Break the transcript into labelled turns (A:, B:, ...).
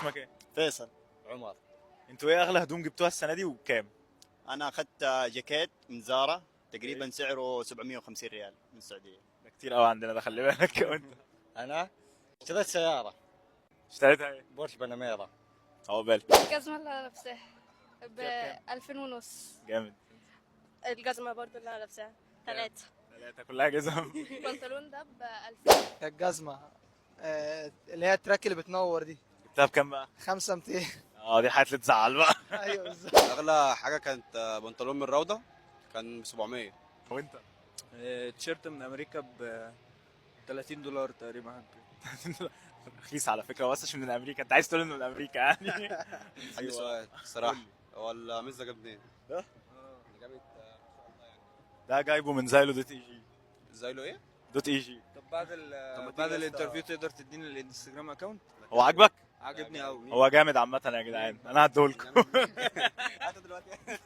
A: اسمك ايه؟
B: فيصل.
C: عمر.
A: انتوا ايه اغلى هدوم جبتوها السنة دي وبكام؟
B: انا اخذت جاكيت من زارا، تقريبا سعره 750 ريال من السعوديه.
A: ده كتير قوي عندنا ده، خلي بالك. وانت؟
C: انا اشتريت سيارة.
A: اشتريتها ايه؟
C: بورش باناميرا.
A: عقبال.
D: الجزمة اللي أنا لابساها ب 2500.
A: جامد.
E: الجزمة برضو اللي أنا لابساها 3.
A: ثلاثة كلها جزم.
D: البنطلون ده ب 2000.
F: الجزمة اللي هي ال track اللي بتنور دي.
A: جبتها بكام بقى؟
F: 5200.
A: اه، دي حاجات اللي تزعل بقى.
F: ايوه بالظبط.
G: اغلى حاجة كانت بنطلون من الروضة كان ب 700.
A: وانت؟
H: تيشيرت من امريكا ب 30 دولار تقريبا.
A: رخيص على فكرة، بس عشان من امريكا. انت عايز تقول انه من امريكا يعني.
G: عندي سؤال الصراحه، هو القميص ده جاب منين؟
A: ده؟
G: جابت ما شاء الله يعني.
A: ده جايبه من زايلو dot eg.
G: زايلو ايه؟
A: dot eg.
H: طب بعد
G: طب ما
H: ال بعد
G: تيجي يا اسطى.
H: ال interview تقدر تديني الانستجرام account؟
A: هو عاجبك؟
H: عاجبني قوي.
A: هو جامد عامة يا جدعان، انا هديهولكم.
G: هاته دلوقتي.